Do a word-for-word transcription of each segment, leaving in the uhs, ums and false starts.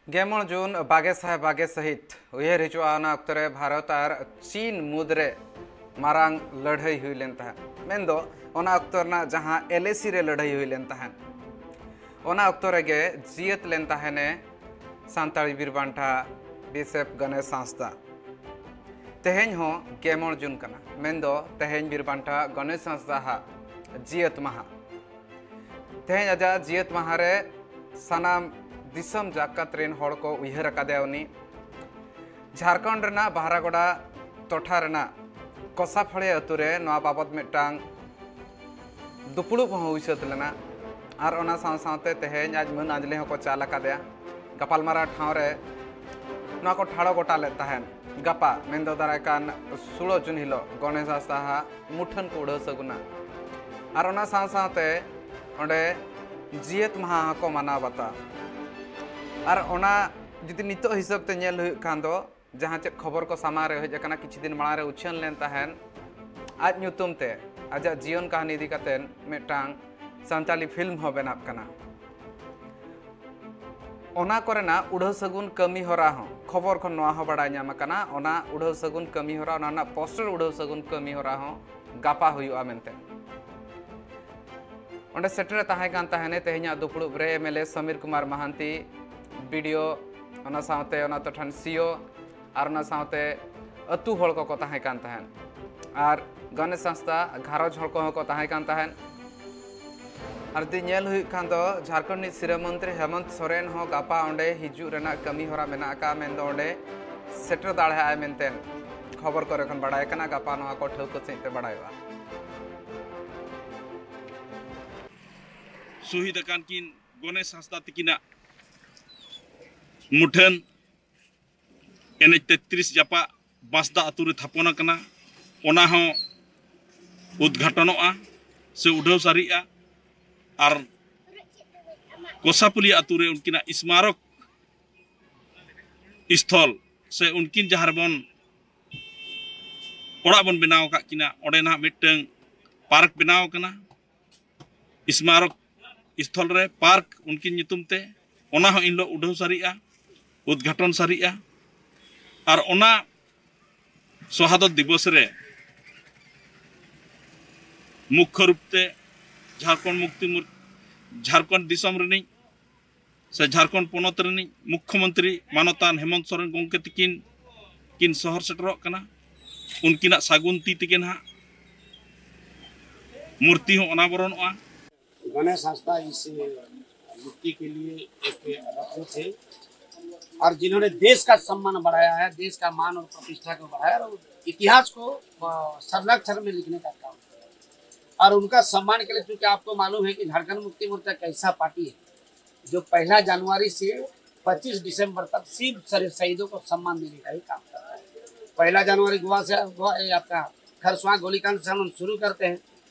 ᱜᱮᱢᱚᱬ ᱡᱩᱱ ᱵᱟᱜᱮ ᱥᱟᱭ ᱵᱟᱜᱮ ᱥᱟᱹᱦᱤᱛ ᱩᱭᱦᱟᱹᱨ ᱦᱤᱡᱩᱜᱼᱟ᱾ ᱚᱱᱟ ᱚᱠᱛᱚ ᱨᱮ ᱵᱷᱟᱨᱚᱛ ᱟᱨ ᱪᱤᱱ ᱢᱩᱫᱽᱨᱮ ᱢᱟᱨᱟᱝ ᱞᱟᱹᱲᱦᱟᱹᱭ ᱦᱩᱭ ᱞᱮᱱ ᱛᱟᱦᱮᱸᱫ᱾ ᱢᱮᱱᱫᱚ ᱚᱱᱟ ᱚᱠᱛᱚ ᱨᱮᱱᱟᱜ ᱡᱟᱦᱟᱸ ᱮᱞ ᱮ ᱥᱤ ᱨᱮ ᱞᱟᱹᱲᱦᱟᱹᱭ ᱦᱩᱭ ᱞᱮᱱ ᱛᱟᱦᱮᱸᱫ, ᱚᱱᱟ ᱚᱠᱛᱚ ᱨᱮᱜᱮ ᱡᱤᱭᱟᱹᱛ ᱞᱮᱱ ᱛᱟᱦᱮᱱᱮ ᱥᱟᱱᱛᱟᱲᱤ ᱵᱤᱨ ᱵᱟᱱᱴᱟ ᱵᱤᱥᱮᱯ ᱜᱚᱱᱮᱥ ᱦᱟᱸᱥᱫᱟ᱾ ᱛᱮᱦᱮᱧ ᱦᱚᱸ ᱜᱮᱢᱚᱬ ᱡᱩᱱ ᱠᱟᱱᱟ, ᱢᱮᱱᱫᱚ ᱛᱮᱦᱮᱧ ᱵᱤᱨ ᱵᱟᱱᱴᱟ ᱜᱚᱱᱮᱥ ᱦᱟᱸᱥᱫᱟ ᱦᱟᱜ ᱡᱤᱭᱟᱹᱛ ᱢᱟᱦᱟ᱾ ᱛᱮᱦᱮᱧ ᱟᱡᱟᱜ ᱡᱤᱭᱟᱹᱛ ᱢᱟᱦᱟ ᱨᱮ ᱥᱟᱱᱟᱢ ᱫᱤᱥᱚᱢ ᱡᱟᱠᱟᱛ ᱨᱮᱱ ᱦᱚᱲ ᱠᱚ ᱩᱭᱦᱟᱹᱨ ᱟᱠᱟᱫᱮᱭᱟ ᱩᱱᱤ᱾ ᱡᱷᱟᱲᱠᱷᱚᱸᱰ ᱨᱮᱱᱟᱜ ᱵᱟᱦᱨᱟᱜᱚᱰᱟ ᱴᱚᱴᱷᱟ ᱨᱮᱱᱟᱜ ᱠᱚᱥᱟᱯᱷᱟᱲᱤ ᱟᱹᱛᱩ ᱨᱮ ᱱᱚᱣᱟ ᱵᱟᱵᱚᱛ ᱢᱤᱫᱴᱟᱝ ᱫᱩᱯᱲᱩᱵ ᱦᱚᱸ ᱦᱩᱭ ᱥᱟᱹᱛ ᱞᱮᱱᱟ᱾ ᱟᱨ ᱚᱱᱟ ᱥᱟᱶ ᱥᱟᱶᱛᱮ ᱛᱮᱦᱮᱧ ᱟᱡ ᱢᱟᱹᱱ ᱟᱸᱡᱽᱞᱮ ᱦᱚᱸᱠᱚ ᱪᱟᱞ ᱟᱠᱟᱫᱮᱭᱟ᱾ ᱜᱟᱯᱟᱞᱢᱟᱨᱟᱣ ᱴᱷᱟᱶ ᱨᱮ ᱱᱚᱣᱟ ᱠᱚ ᱴᱷᱟᱲᱚ ᱜᱚᱴᱟ ᱞᱮᱫ ᱛᱟᱦᱮᱸᱫ᱾ ᱜᱟᱯᱟ, ᱢᱮᱱᱫᱚ ᱫᱟᱨᱟᱭ ᱠᱟᱱ ᱥᱳᱞᱳ ᱡᱩᱱ ᱦᱤᱞᱳᱜ ᱜᱚᱱᱮᱥ ᱦᱟᱸᱥᱫᱟ ᱦᱟᱜ ᱢᱩᱴᱷᱟᱹᱱ ᱠᱚ ᱩᱰᱷᱟᱹᱣ ᱥᱟᱹᱜᱩᱱᱟ᱾ ᱟᱨ ᱚᱱᱟ ᱥᱟᱶ ᱥᱟᱶᱛᱮ ᱚᱸᱰᱮ ᱡᱤᱭᱟᱹᱛ ᱢᱟᱦᱟ ᱦᱚᱸᱠᱚ ᱢᱟᱱᱟᱣ ᱵᱟᱛᱟᱣᱟ᱾ ᱟᱨ ᱚᱱᱟ ᱡᱩᱫᱤ ᱱᱤᱛᱚᱜ ᱦᱤᱥᱟᱹᱵ ᱛᱮ ᱧᱮᱞ ᱦᱩᱭᱩᱜ ᱠᱷᱟᱱ ᱫᱚ, ᱡᱟᱦᱟᱸ ᱪᱮᱫ ᱠᱷᱚᱵᱚᱨ ᱠᱚ ᱥᱟᱢᱟᱝ ᱨᱮ ᱦᱮᱡ ᱟᱠᱟᱱᱟ, ᱠᱤᱪᱷᱩ ᱫᱤᱱ ᱢᱟᱲᱟᱝ ᱨᱮ ᱩᱪᱷᱟᱹᱱ ᱞᱮᱱ ᱛᱟᱦᱮᱸᱱ, ᱟᱡ ᱧᱩᱛᱩᱢ ᱛᱮ ᱟᱡᱟᱜ ᱡᱤᱭᱚᱱ ᱠᱟᱹᱦᱱᱤ ᱤᱫᱤ ᱠᱟᱛᱮ ᱢᱤᱫᱴᱟᱝ ᱥᱟᱱᱛᱟᱲᱤ ᱯᱷᱤᱞᱢ ᱦᱚᱸ ᱵᱮᱱᱟᱜ ᱠᱟᱱᱟ᱾ ᱚᱱᱟ ᱠᱚᱨᱮᱱᱟᱜ ᱩᱰᱷᱟᱹᱣ ᱥᱟᱹᱜᱩᱱ ᱠᱟᱹᱢᱤ ᱦᱚᱨᱟ ᱦᱚᱸ, ᱠᱷᱚᱵᱚᱨ ᱠᱷᱚᱱ ᱱᱚᱣᱟ ᱦᱚᱸ ᱵᱟᱲᱟᱭ ᱧᱟᱢ ᱟᱠᱟᱱᱟ, ᱚᱱᱟ ᱩᱰᱷᱟᱹᱣ ᱥᱟᱹᱜᱩᱱ ᱠᱟᱹᱢᱤ ᱦᱚᱨᱟ, ᱚᱱᱟ ᱨᱮᱱᱟᱜ ᱯᱳᱥᱴᱟᱨ ᱩᱰᱷᱟᱹᱣ ᱥᱟᱹᱜᱩᱱ ᱠᱟᱹᱢᱤ ᱦᱚᱨᱟ ᱦᱚᱸ ᱜᱟᱯᱟ ᱦᱩᱭᱩᱜᱼᱟ ᱢᱮᱱᱛᱮ᱾ ᱚᱸᱰᱮ ᱥᱮᱴᱮᱨ ᱮ ᱛᱟᱦᱮᱸ ᱠᱟᱱ ᱛᱟᱦᱮᱱᱮ ᱛᱮᱦᱮᱧᱟᱜ ᱫᱩᱯᱲᱩᱵ ᱨᱮ M L A Samir Kumar Mahanti, B D O, ᱚᱱᱟ ᱥᱟᱶᱛᱮ ᱚᱱᱟ ᱴᱚᱴᱷᱟᱱ ᱥᱤ ᱳ, ᱟᱨ ᱚᱱᱟ ᱥᱟᱶᱛᱮ ᱟᱹᱛᱩ ᱦᱚᱲ ᱠᱚᱠᱚ ᱛᱟᱦᱮᱸ ᱠᱟᱱ ᱛᱟᱦᱮᱸᱫ, ᱟᱨ ᱜᱚᱱᱮᱥ ᱦᱟᱸᱥᱫᱟ ᱜᱷᱟᱨᱚᱸᱡᱽ ᱦᱚᱲ ᱠᱚᱦᱚᱸ ᱠᱚ ᱛᱟᱦᱮᱸ ᱠᱟᱱ ᱛᱟᱦᱮᱸᱫ᱾ ᱟᱨ ᱡᱩᱫᱤ ᱧᱮᱞ ᱦᱩᱭᱩᱜ ᱠᱷᱟᱱ ᱫᱚ, ᱡᱷᱟᱲᱠᱷᱚᱸᱰ ᱨᱤᱱᱤᱡ ᱥᱤᱨᱟᱹ ᱢᱚᱱᱛᱨᱤ ᱦᱮᱢᱚᱱᱛ ᱥᱚᱨᱮᱱ ᱦᱚᱸ ᱜᱟᱯᱟ ᱚᱸᱰᱮ ᱦᱤᱡᱩᱜ ᱨᱮᱱᱟᱜ ᱠᱟᱹᱢᱤ ᱦᱚᱨᱟ ᱢᱮᱱᱟᱜ ᱟᱠᱟᱫᱼᱟ, ᱢᱮᱱᱫᱚ ᱚᱸᱰᱮ ᱥᱮᱴᱮᱨ ᱫᱟᱲᱮᱭᱟᱜᱼᱟᱭ ᱢᱮᱱᱛᱮ ᱠᱷᱚᱵᱚᱨ ᱠᱚᱨᱮ ᱠᱷᱚᱱ ᱵᱟᱲᱟᱭ ᱠᱟᱱᱟ᱾ ᱜᱟᱯᱟ ᱱᱚᱣᱟ ᱠᱚ ᱴᱷᱟᱹᱣᱠᱟᱹ ᱥᱟᱺᱦᱤᱡ ᱛᱮ ᱵᱟᱲᱟᱭᱚᱜᱼᱟ᱾ ᱥᱚᱦᱤᱫ ᱟᱠᱟᱱ ᱠᱤᱱ ᱜᱚᱱᱮᱥ ᱦᱟᱸᱥᱫᱟ ᱛᱤᱠᱤᱱᱟᱜ ᱢᱩᱴᱷᱟᱹᱱ ᱮᱱ ᱮᱭᱤᱪ ᱛᱮᱛᱨᱤᱥ ᱡᱟᱯᱟᱜ ᱵᱟᱸᱥᱫᱟ ᱟᱹᱛᱩ ᱨᱮ ᱛᱷᱟᱯᱚᱱ ᱟᱠᱟᱱᱟ, ᱚᱱᱟ ᱦᱚᱸ ᱩᱫᱽᱜᱷᱟᱴᱚᱱᱚᱜᱼᱟ ᱥᱮ ᱩᱰᱷᱟᱹᱣ ᱥᱟᱹᱨᱤᱜᱼᱟ᱾ ᱟᱨ ᱠᱚᱥᱟᱯᱩᱞᱤ ᱟᱹᱛᱩ ᱨᱮ ᱩᱱᱠᱤᱱᱟᱜ ᱥᱢᱟᱨᱚᱠ ᱥᱛᱷᱚᱞ ᱥᱮ ᱩᱱᱠᱤᱱ ᱡᱟᱦᱟᱸ ᱨᱮᱵᱚᱱ ᱚᱲᱟᱜ ᱵᱚᱱ ᱵᱮᱱᱟᱣ ᱟᱠᱟᱫ ᱠᱤᱱᱟ, ᱚᱸᱰᱮ ᱱᱟᱦᱟᱜ ᱢᱤᱫᱴᱟᱹᱝ ᱯᱟᱨᱠ ᱵᱮᱱᱟᱣ ᱟᱠᱟᱱᱟ, ᱥᱢᱟᱨᱚᱠ ᱥᱛᱷᱚᱞ ᱨᱮ ᱯᱟᱨᱠ ᱩᱱᱠᱤᱱ ᱧᱩᱛᱩᱢ ᱛᱮ, ᱚᱱᱟ ᱦᱚᱸ ᱮᱱᱦᱤᱞᱳᱜ ᱩᱰᱷᱟᱹᱣ ᱥᱟᱹᱨᱤᱜᱼᱟ᱾ ᱩᱫᱽᱜᱷᱟᱴᱚᱱ ᱥᱟᱹᱨᱤᱜᱼᱟ᱾ ᱟᱨ ᱚᱱᱟ ᱥᱚᱦᱟᱫᱚᱛ ᱫᱤᱵᱚᱥ ᱨᱮ ᱢᱩᱠᱠᱷᱚ ᱨᱩᱯ ᱛᱮ ᱡᱷᱟᱲᱠᱷᱚᱸᱰ ᱢᱩᱠᱛᱤ ᱢᱩᱨ-, ᱡᱷᱟᱲᱠᱷᱚᱸᱰ ᱫᱤᱥᱚᱢ ᱨᱤᱱᱤᱡ ᱥᱮ ᱡᱷᱟᱲᱠᱷᱚᱸᱰ ᱯᱚᱱᱚᱛ ᱨᱤᱱᱤᱡ ᱢᱩᱠᱠᱷᱚ ᱢᱚᱱᱛᱨᱤ ᱢᱟᱱᱚᱛᱟᱱ ᱦᱮᱢᱚᱱᱛ ᱥᱚᱨᱮᱱ ᱜᱚᱢᱠᱮ ᱛᱤᱠᱤᱱ ᱠᱤᱱ ᱥᱚᱦᱚᱨ ᱥᱮᱴᱮᱨᱚᱜ ᱠᱟᱱᱟ᱾ ᱩᱱᱠᱤᱱᱟᱜ ᱥᱟᱹᱜᱩᱱ ᱛᱤ ᱛᱮᱜᱮ ᱱᱟᱦᱟᱜ ᱢᱩᱨᱛᱤ ᱦᱚᱸ ᱚᱱᱟᱵᱚᱨᱚᱱᱚᱜᱼᱟ᱾ गणेश संस्था इस मूर्ति के लिए एक रत्न थे और जिन्होंने देश का सम्मान बढ़ाया है, देश का मान और प्रतिष्ठा को बढ़ाया और इतिहास को, अ, स्वर्णाक्षर में लिखने का काम किया। और उनका सम्मान के लिए, चूंकि आपको मालूम है कि झारखंड मुक्ति मोर्चा एक ऐसा पार्टी है जो पहला जनवरी से पच्चीस दिसंबर तक सिर्फ शर-, शहीदों को सम्मान देने का ही काम करता है। पहला जनवरी गोवा से, गोवा, ये आपका खरसुआ गोलीकांड से हम लोग शुरू करते हैं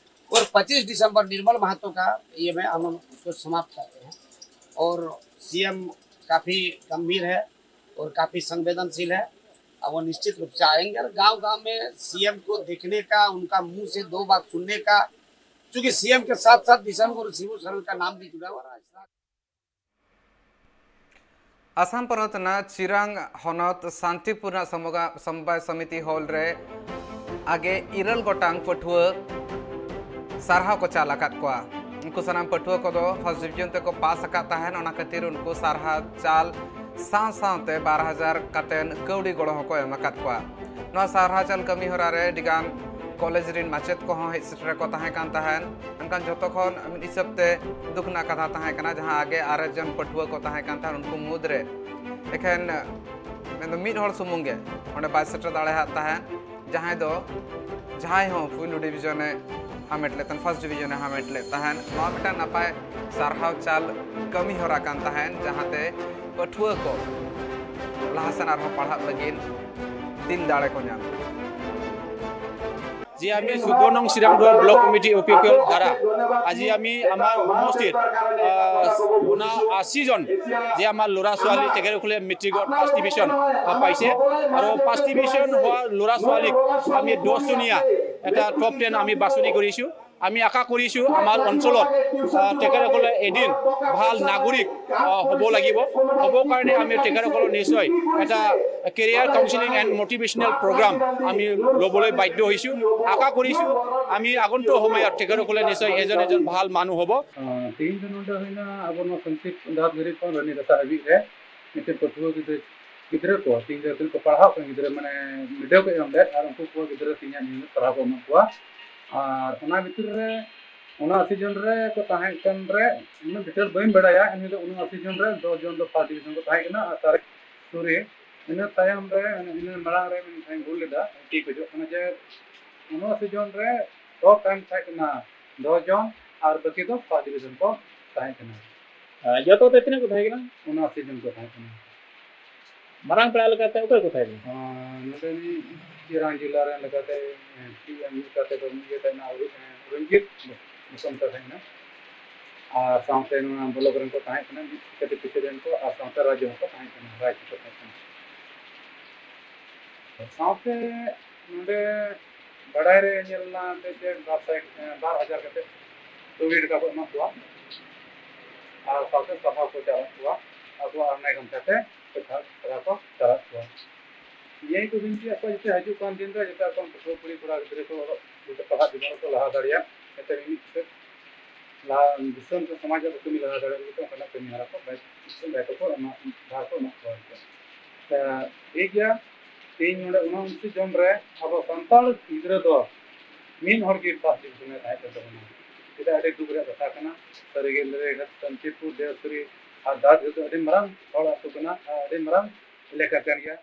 और पच्चीस दिसंबर निर्मल महतो का ये में हम लोग उसको समाप्त करते हैं। और सीएम काफ़ी गंभीर है और काफ़ी संवेदनशील है, और वो निश्चित रूप से आएंगे। और गांव-गांव में सीएम को देखने का, उनका मुंह से दो बात सुनने का, क्योंकि सीएम के साथ-साथ दिसंबर और शिबू सोरेन का नाम भी जुड़ा हुआ है। ᱟᱥᱟᱢ ᱯᱚᱱᱚᱛ ᱨᱮᱱᱟᱜ ᱪᱤᱨᱟᱝ ᱦᱚᱱᱚᱛ ᱥᱟᱱᱛᱤᱯᱩᱨ ᱨᱮᱱᱟᱜ ᱥᱚᱢᱚᱜᱟ-, ᱥᱚᱢᱵᱟᱭ ᱥᱚᱢᱤᱛᱤ ᱦᱚᱞ ᱨᱮ ᱟᱜᱮ ᱤᱨᱟᱹᱞ ᱜᱚᱴᱟᱝ ᱯᱟᱹᱴᱷᱩᱣᱟᱹ ᱥᱟᱨᱦᱟᱣ ᱠᱚ ᱪᱟᱞ ᱟᱠᱟᱫ ᱠᱚᱣᱟ᱾ ᱩᱱᱠᱩ ᱥᱟᱱᱟᱢ ᱯᱟᱹᱴᱷᱩᱣᱟᱹ ᱠᱚᱫᱚ ᱯᱷᱟᱥᱴ ᱰᱤᱵᱤᱡᱚᱱ ᱛᱮᱠᱚ ᱯᱟᱥ ᱟᱠᱟᱫ ᱛᱟᱦᱮᱱ, ᱚᱱᱟ ᱠᱷᱟᱹᱛᱤᱨ ᱩᱱᱠᱩ ᱥᱟᱨᱦᱟᱣ ᱪᱟᱞ ᱥᱟᱶ ᱥᱟᱶᱛᱮ ᱵᱟᱨ ᱦᱟᱡᱟᱨ ᱠᱟᱛᱮᱱ ᱠᱟᱹᱣᱰᱤ ᱜᱚᱲᱚ ᱦᱚᱸᱠᱚ ᱮᱢ ᱟᱠᱟᱫ ᱠᱚᱣᱟ᱾ ᱱᱚᱣᱟ ᱥᱟᱨᱦᱟᱣ ᱪᱟᱞ ᱠᱟᱹᱢᱤ ᱦᱚᱨᱟ ᱨᱮ ᱟᱹᱰᱤᱜᱟᱱ ᱠᱚᱞᱮᱡᱽ ᱨᱤᱱ ᱢᱟᱪᱮᱫ ᱠᱚᱦᱚᱸ ᱦᱮᱡ ᱥᱮᱴᱮᱨ ᱠᱚ ᱛᱟᱦᱮᱸ ᱠᱟᱱ ᱛᱟᱦᱮᱸᱱ᱾ ᱢᱮᱱᱠᱷᱟᱱ ᱡᱷᱚᱛᱚ ᱠᱷᱚᱱ ᱢᱤᱫ ᱦᱤᱥᱟᱹᱵ ᱛᱮ ᱫᱩᱠ ᱨᱮᱱᱟᱜ ᱠᱟᱛᱷᱟ ᱛᱟᱦᱮᱸ ᱠᱟᱱᱟ, ᱡᱟᱦᱟᱸ ᱟᱜᱮ ᱟᱨᱮ ᱡᱚᱱ ᱯᱟᱹᱴᱷᱩᱣᱟᱹ ᱠᱚ ᱛᱟᱦᱮᱸ ᱠᱟᱱ ᱛᱟᱦᱮᱸᱱ, ᱩᱱᱠᱩ ᱢᱩᱫᱽᱨᱮ ᱮᱠᱷᱮᱱ ᱢᱮᱱᱫᱚ ᱢᱤᱫ ᱦᱚᱲ ᱥᱩᱢᱩᱝ ᱜᱮ ᱚᱸᱰᱮ ᱵᱟᱭ ᱥᱮᱴᱮᱨ ᱫᱟᱲᱮᱭᱟᱫ ᱛᱟᱦᱮᱸᱫ, ᱡᱟᱦᱟᱸᱭ ᱫᱚ ᱡᱟᱦᱟᱸᱭ ᱦᱚᱸ ᱯᱩᱭᱞᱩ ᱰᱤᱵᱤᱡᱚᱱ ᱮ ᱦᱟᱢᱮᱴ ᱞᱮᱫ ᱛᱟᱦᱮᱸᱫ, ᱯᱷᱟᱥᱴ ᱰᱤᱵᱤᱡᱚᱱ ᱮ ᱦᱟᱢᱮᱴ ᱞᱮᱫ ᱛᱟᱦᱮᱸᱫ᱾ ᱱᱚᱣᱟ ᱢᱤᱫᱴᱟᱝ ᱱᱟᱯᱟᱭ ᱥᱟᱨᱦᱟᱣ ᱪᱟᱞ ᱠᱟᱹᱢᱤ ᱦᱚᱨᱟ ᱠᱟᱱ ᱛᱟᱦᱮᱸᱫ, ᱡᱟᱦᱟᱸᱛᱮ ᱯᱟᱹᱴᱷᱩᱣᱟᱹ ᱠᱚ ᱞᱟᱦᱟ ᱥᱮᱱ ᱟᱨᱦᱚᱸ ᱯᱟᱲᱦᱟᱜ ᱞᱟᱹᱜᱤᱫ ᱫᱤᱞ ᱫᱟᱲᱮ ᱠᱚ ᱧᱟᱢ᱾ যে আমি চৈধ্য নং চিৰাংদুৱাৰ ব্লক কমিটি অ পি পি এলৰ দ্বাৰা আজি আমি আমাৰ সমষ্টিত, আহ, ঊনা-, আশী জন যে আমাৰ ল'ৰা ছোৱালী তেখেতসকলে মেট্ৰিকত ফাৰ্ষ্ট ডিভিজন, আহ, পাইছে আৰু ফাৰ্ষ্ট ডিভিজন হোৱা ল'ৰা ছোৱালীক আমি দহজনীয়া এটা টপ টেন আমি বাছনি কৰিছোঁ। আমি আশা কৰিছো আমাৰ অঞ্চলত, আহ, তেখেতসকলে এদিন ভাল নাগৰিক, আহ, হ'ব লাগিব। হ'বৰ কাৰণে আমি তেখেতসকলক নিশ্চয় এটা career counselling and motivational programme আমি ল'বলৈ বাধ্য হৈছো। আশা কৰিছো আমি আগন্তুক সময়ত তেখেতসকলে নিশ্চয় এজন এজন ভাল মানুহ হ'ব। ᱛᱮᱦᱮᱧ ᱫᱚ ᱱᱚᱰᱮ ᱦᱩᱭᱱᱟ ᱟᱵᱚ ᱱᱚᱣᱟ ᱥᱚᱧᱪᱤᱛ ᱫᱟᱥ ᱜᱟᱹᱨᱤ ᱠᱷᱚᱱ ᱨᱟᱱᱤ ᱨᱟᱥᱟ ᱦᱟᱹᱵᱤᱡ ᱨᱮ ᱢᱤᱫᱴᱮᱱ ᱯᱟᱹᱴᱷᱩᱣᱟᱹ ᱜᱤᱫᱽᱨᱟᱹ, ᱜᱤᱫᱽᱨᱟᱹ ᱠᱚ, ᱛᱮᱦᱮᱧ ᱫᱚ ᱛᱤᱱᱟᱹᱜ ᱠᱚ ᱯᱟᱲᱦᱟᱜ ᱠᱟᱱ ᱜᱤᱫᱽᱨᱟᱹ, ᱢᱟᱱᱮ ᱢᱤᱰᱤᱭᱟᱢ ᱠᱚ ᱮᱢ ᱞᱮᱫ, ᱟᱨ ᱩᱱᱠᱩ ᱠᱚ ᱜᱤᱫᱽᱨᱟᱹ ᱛᱮᱦᱮᱧᱟᱜ ᱱᱤᱭᱟᱹ ᱯᱟᱲᱦᱟᱣ ᱠᱚ ᱮᱢᱟ ᱠᱚᱣᱟ᱾ ᱟᱨ ᱚᱱᱟ ᱵᱷᱤᱛᱤᱨ ᱨᱮ ᱚᱱᱟ ᱥᱤᱡᱚᱱ ᱨᱮ ᱠᱚ ᱛᱟᱦᱮᱸ ᱠᱟᱱ ᱨᱮ, ᱩᱱᱟᱹᱜ ᱰᱤᱴᱮᱞ ᱵᱟᱹᱧ ᱵᱟᱲᱟᱭᱟ, ᱤᱧ ᱫᱚ ᱚᱱᱟ ᱥᱤᱡᱚᱱ ᱨᱮ ᱫᱚᱥ ᱡᱚᱱ ᱫᱚ ᱯᱷᱟᱥᱴ ᱰᱤᱵᱤᱥᱚᱱ ᱠᱚ ᱛᱟᱦᱮᱸ ᱠᱟᱱᱟ, ᱟᱨ ᱥᱟᱨᱮᱡ ᱥᱩᱨ ᱨᱮ ᱤᱱᱟᱹ ᱛᱟᱭᱚᱢ ᱨᱮ, ᱤᱱᱟᱹ ᱢᱟᱲᱟᱝ ᱨᱮ ᱢᱤᱫ ᱫᱷᱟᱣᱤᱧ ᱵᱷᱩᱞ ᱞᱮᱫᱟ, ᱴᱷᱤᱠ ᱵᱩᱡᱷᱟᱹᱜ ᱠᱟᱱᱟ ᱡᱮ ᱚᱱᱟ ᱥᱤᱡᱚᱱ ᱨᱮ ᱫᱚᱥ ᱴᱟᱭᱤᱢ ᱛᱟᱦᱮᱸ ᱠᱟᱱᱟ, ᱫᱚᱥ ᱡᱚᱱ, ᱟᱨ ᱵᱟᱹᱠᱤ ᱫᱚ ᱯᱷᱟᱥᱴ ᱰᱤᱵᱤᱥᱚᱱ ᱠᱚ ᱛᱟᱦᱮᱸ ᱠᱟᱱᱟ᱾ ᱟᱨ ᱡᱚᱛᱚ ᱛᱮ ᱛᱤᱱᱟᱹᱜ ᱠᱚ ᱛᱟᱦᱮᱸ ᱠᱟᱱᱟ? ᱚᱱᱟ ᱥᱤᱡᱚᱱ ᱠᱚ ᱛᱟᱦᱮᱸ ᱠᱟᱱᱟ᱾ ᱢᱟᱨᱟᱝ ᱯᱮᱲᱟ ᱞᱮᱠᱟᱛᱮ ᱚᱠᱚᱭ ᱠᱚ ᱛᱟᱦᱮᱸ ᱠᱟᱱᱟ? ᱟᱨ ᱱᱚᱰᱮᱱᱤᱡ ᱪᱤᱨᱟᱝ ᱡᱮᱞᱟ ᱨᱮᱱ ᱞᱮᱠᱟᱛᱮ, ᱯᱤ ᱮᱢ ᱞᱮᱠᱟᱛᱮ ᱫᱚ ᱤᱭᱟᱹ ᱛᱟᱦᱮᱸ ᱠᱟᱱᱟ, ᱨᱚᱧᱡᱤᱛ ᱵᱚᱥᱚᱱᱛᱚ ᱛᱟᱦᱮᱸ ᱠᱟᱱᱟ᱾ ᱟᱨ ᱥᱟᱶᱛᱮ ᱱᱚᱣᱟ ᱵᱞᱚᱠ ᱨᱮᱱ ᱠᱚ ᱛᱟᱦᱮᱸ ᱠᱟᱱᱟ, ᱢᱤᱫ ᱠᱟᱹᱴᱤᱡ ᱯᱤᱪᱷᱤ ᱨᱮᱱ ᱠᱚ, ᱟᱨ ᱥᱟᱶᱛᱮ ᱨᱟᱡᱽ ᱦᱚᱸᱠᱚ ᱛᱟᱦᱮᱸ ᱠᱟᱱᱟ, ᱨᱟᱡᱽ ᱦᱚᱸᱠᱚ ᱛᱟᱦᱮᱸ ᱠᱟᱱᱟ᱾ ᱥᱟᱶᱛᱮ ᱱᱚᱰᱮ ᱵᱟᱰᱟᱭ ᱨᱮ ᱧᱮᱞ ᱮᱱᱟ ᱡᱮ ᱵᱟᱨ ᱥᱟᱭ, ᱵᱟᱨ ᱦᱟᱡᱟᱨ ᱠᱟᱛᱮ ᱠᱟᱹᱣᱰᱤ ᱴᱟᱠᱟ ᱠᱚ ᱮᱢᱟ ᱠᱚᱣᱟ, ᱟᱨ ᱥᱟᱶᱛᱮ ᱥᱟᱨᱦᱟᱣ ᱠᱚ ᱪᱟᱞᱟᱜ ᱠᱚᱣᱟ, ᱟᱵᱚᱣᱟᱜ ᱚᱱᱟ ᱜᱟᱢᱪᱷᱟ ᱛᱮ ᱯᱮ ᱫᱷᱟᱣ ᱥᱟᱨᱦᱟᱣ ᱠᱚ ᱪᱟᱞᱟᱜ ᱠᱚᱣᱟ᱾ ᱱᱤᱭᱟᱹ ᱜᱮᱠᱚ ᱵᱤᱱᱛᱤ ᱟᱠᱚᱣᱟ, ᱡᱟᱛᱮ ᱦᱤᱡᱩᱜ ᱠᱟᱱ ᱫᱤᱱ ᱨᱮ ᱡᱟᱛᱮ ᱟᱠᱚ ᱯᱟᱹᱴᱷᱩᱣᱟᱹ ᱠᱩᱲᱤ ᱠᱚᱲᱟ ᱜᱤᱫᱽᱨᱟᱹ ᱠᱚ ᱚᱞᱚᱜ ᱡᱟᱛᱮ ᱯᱟᱲᱦᱟᱜ ᱡᱤᱵᱚᱱ ᱨᱮᱠᱚ ᱞᱟᱦᱟ ᱫᱟᱲᱮᱭᱟᱜ, ᱡᱟᱛᱮ ᱢᱤᱫ ᱥᱮᱫ ᱞᱟᱦᱟ ᱫᱤᱥᱚᱢ ᱥᱮ ᱥᱚᱢᱟᱡᱽ ᱨᱮ ᱠᱟᱹᱢᱤ ᱞᱟᱦᱟ ᱫᱟᱲᱮᱭᱟᱜ ᱞᱟᱹᱜᱤᱫ ᱛᱮ ᱚᱱᱠᱟᱱᱟᱜ ᱠᱟᱹᱢᱤ ᱦᱚᱨᱟ ᱠᱚ ᱵᱟᱭ-, ᱫᱟᱭᱤᱛᱛᱚ ᱠᱚ ᱮᱢᱟ, ᱫᱷᱟᱨ ᱠᱚ ᱮᱢᱟ ᱠᱚᱣᱟ᱾ ᱟᱪᱪᱷᱟ, ᱴᱷᱤᱠ ᱜᱮᱭᱟ᱾ ᱛᱮᱦᱮᱧ ᱱᱚᱰᱮ ᱩᱱᱩᱱᱥᱤ ᱡᱚᱱ ᱨᱮ ᱟᱵᱚ ᱥᱟᱱᱛᱟᱲ ᱜᱤᱫᱽᱨᱟᱹ ᱫᱚ ᱢᱤᱫ ᱦᱚᱲ ᱜᱮ ᱯᱷᱟᱥᱴ ᱰᱤᱵᱤᱥᱚᱱ ᱨᱮ ᱛᱟᱦᱮᱸ ᱠᱟᱱ ᱛᱟᱵᱚᱱᱟ᱾ ᱪᱮᱫᱟᱜ ᱟᱹᱰᱤ ᱫᱩᱠ ᱨᱮᱭᱟᱜ ᱠᱟᱛᱷᱟ ᱠᱟᱱᱟ᱾ ᱥᱟᱹᱨᱤᱜᱮ ᱱᱚᱰᱮ ᱥᱟᱱᱛᱤᱯᱩᱨ, ᱫᱮᱣᱥᱩᱨᱤ ᱟᱨ ᱫᱟᱥ ᱫᱚ ᱟᱹᱰᱤ ᱢᱟᱨᱟᱝ ᱦᱚᱲ ᱟᱹᱛᱩ ᱠᱟᱱᱟ ᱟᱨ ᱟᱹᱰᱤ ᱢᱟᱨᱟᱝ ᱮᱞᱟᱠᱟ ᱠᱟᱱ ᱜᱮᱭᱟ᱾